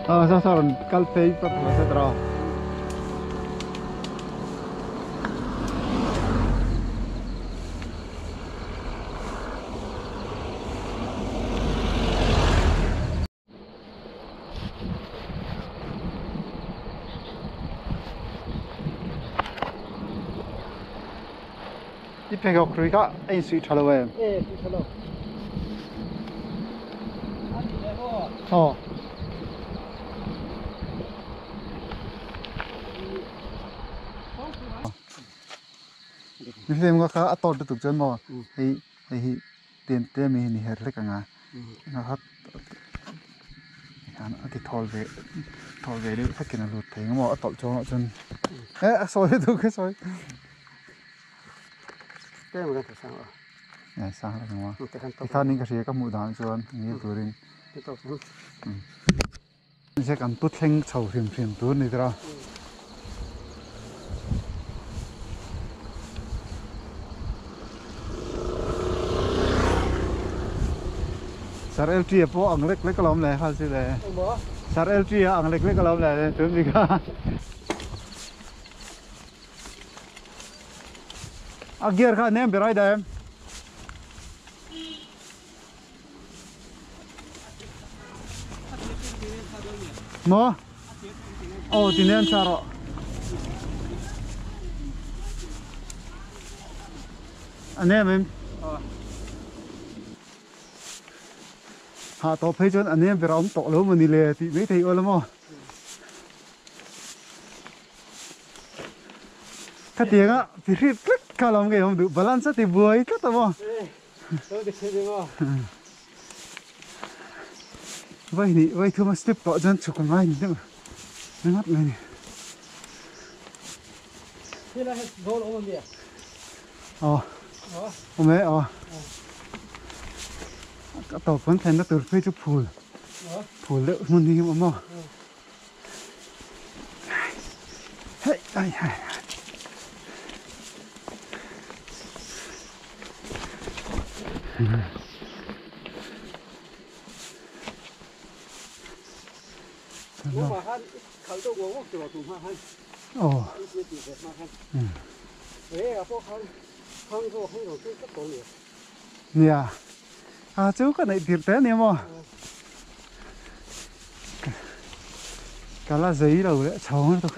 Ờ, sao sao còn cal phê bắt nó sẽ draw. I pe gok rui ka ein sui thalo em. E sui thalo. Ờ. Mi phim ka kha a tawt lutuk chuan maw hei hei hi ten te mi hi ni her hlek ang a a hat hian a ti thawl ve thawl ve deuh hlekin a lut thei ang maw a tawlh chuang loh chuan eh a sawi lutuk a sawi eh sang hlek ang maw tikhanin ka hria ka hmuh dan chuan ngil turin Kan pu thleng chho hrim hrim tur ni tura. Sir LT a pawh ang lek lek alawm le hal chu le. Sir LT a ang lek lek alawm le tun mi kha. A gear kha nem berai da em. Maw? Aw ti nen sa rawh. A nem em? Ha tawh phei chuan a nem ber a awm tawh lo maw ni le tih mai thei awl a maw? Khatianga ti hrit tlat kha lo awm ngei awm duh balance a ti buai tlat a maw? Vai hnih vai thuma step tawh chuan chhuk a ngai ni deuh ringawt mai a ni. Aw awm e aw a tawp kan thlenna tur phei chu phul phul deuh hmun hi a awm a. Hei ai hai. Aw. Nia. A chu ka neih tirh te ania maw. Ka la zei lo leh chhawng lutuk.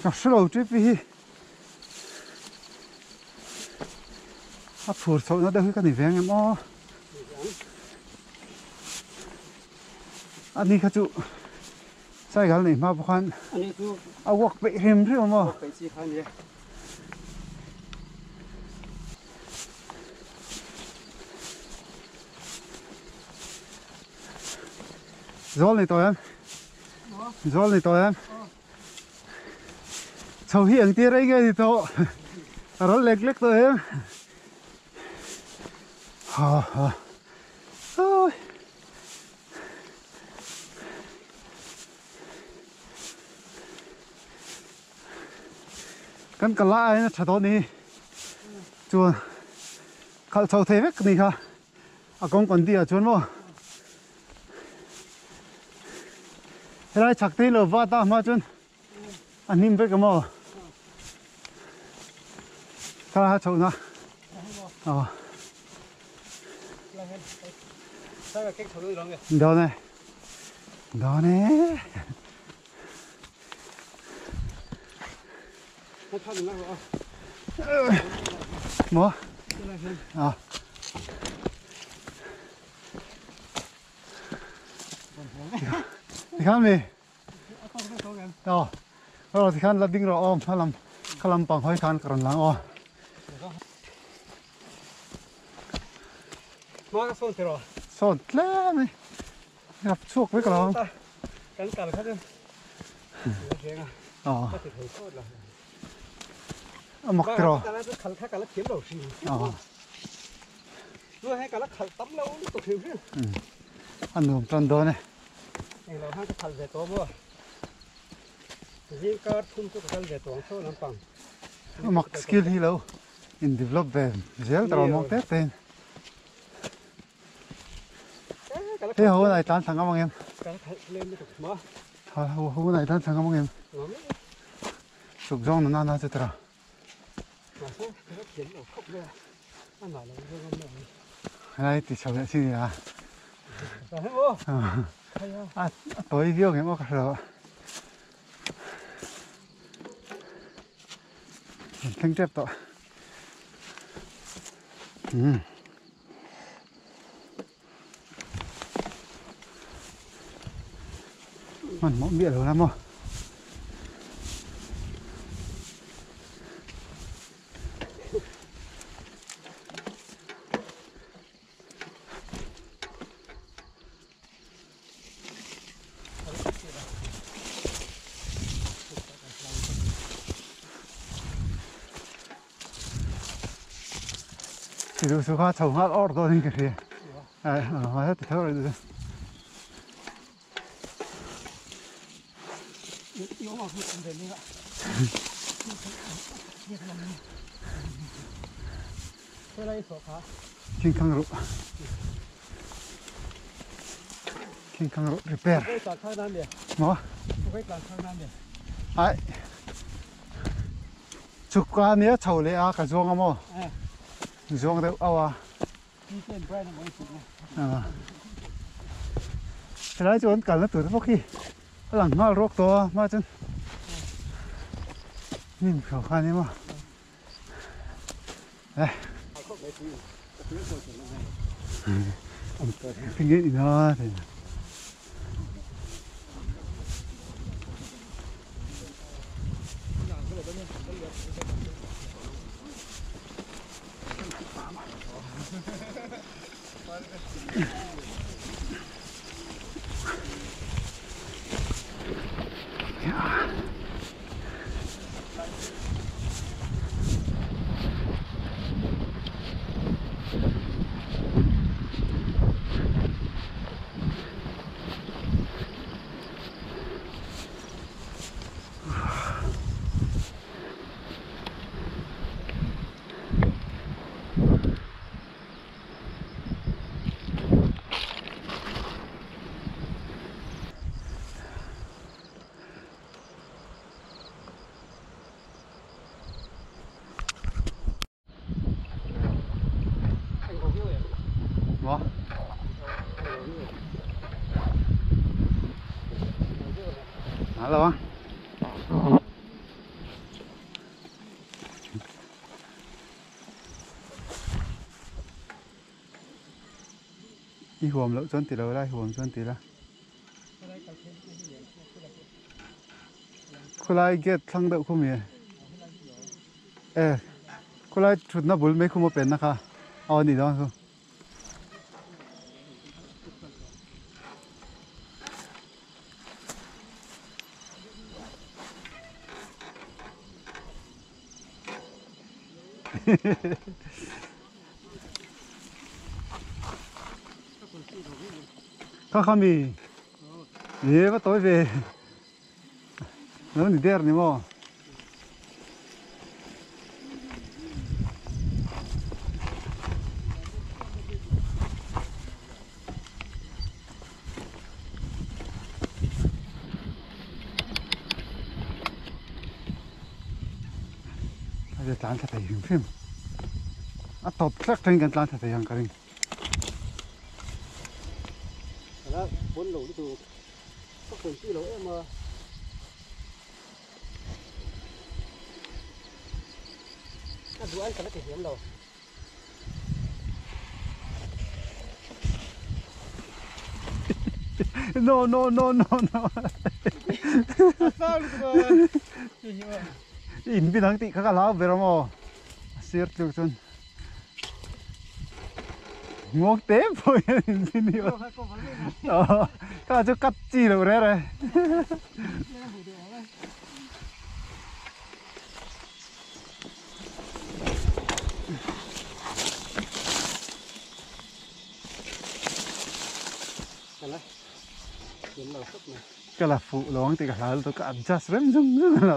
Ka hre lo trip hi a phur chhohna deuh hi ka ni ve ang em aw. Ani kha chu cycle nei hma pawh khan a walk peih hrim hrim a maw. Zawl nei tawh em? Zawl nei tawh em? Chho hi engtir rei nge ni tawh? A rawn lek lek tawh em? Ha ha. Oi. Kan kal lai aiin a tha dawn ni. Chuan khalh chho thei vek ni kha. A kawng kan tih ah chuan maw helai chhak te hi lo vat a hma chuan a hnim vek a maw thla a chhoh na aw dawn e dawn e Maw? À. Tikhan mi? Aw. Aw tikhan la ding rawh aw khalam khalam pang hawi khan ka rawn lang aw. Ma ka sawn tiraw? Sawn tlem i. Rap chhuak vek lo. Kan kal kha chu. Aw. A mak tiraw. Khal kha kala thiam lo hrim. Aw. Chu he kala khal tam lo lutuk hrim hrim. A nuam tan dawn e. Eng lo han ka khal ve tawh maw. Zing kar thum chu ka kal ve tawh ang saw lampang. A mak skill hi lo. In develop ve zel tawh mawng te te in. Hei ho nai tlan thlang amang em. Ho nai tlan thlang amang em. Chuk zawng na na chu tara. Helai ti chho leh chi ni a. A tawi viau ngem aw ka hre lo. Thleng tep tawh. Um. Hmanhmawh miah lo la maw. Ti duh chu kha chho nghal awr dawn in ka hria. Ai a heti tho reng chu. Thingkhang ruh Thingkhang ruh repair maw ai chuk a nia chho leh a ka zuang a maw zuang deuh auh a helai chu an kalna tur te bawk hi a lang nghal rawk tawh a hma chuan hnim hro kha a ni maw. Maw? Halo a. I huam loh chuan ti lo la, i huam chuan ti la. Khulai gate thlang deuh khu mi e khulai thutna bul mai khu maw penna kha aw a nih dawn chu. Kha kha mi e va tawi ve lo ni der ni maw. A tlan thla thei hrim hrim a tawp thlek thleng kan tlan thla thei ang ka ring. No no no no no In bin ang tih kha ka hlau ber a maw a sir tluk chuan Nguak te pawh hian in bin hi kha chu cut chi loh reh reh. Ka la fuh lo ang tih ka hlau lutuk ka adjust rem zung zung lo.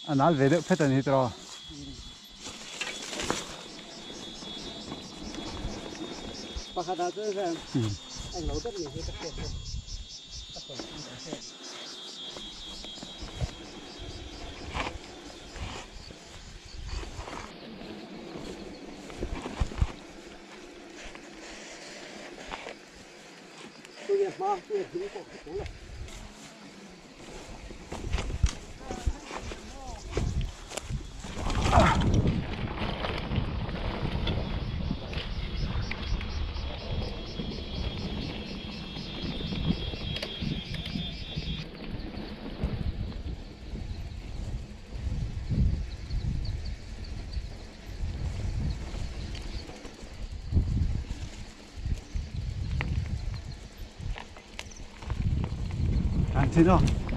A nal ve deuh phet a ni hi tiraw. Pakhat ah chuan hian englo deuh ni hi ka hriat chu ka sawi tum ta che. Tui a hma tui a hlim pawh khi tul a. Kan thin aw.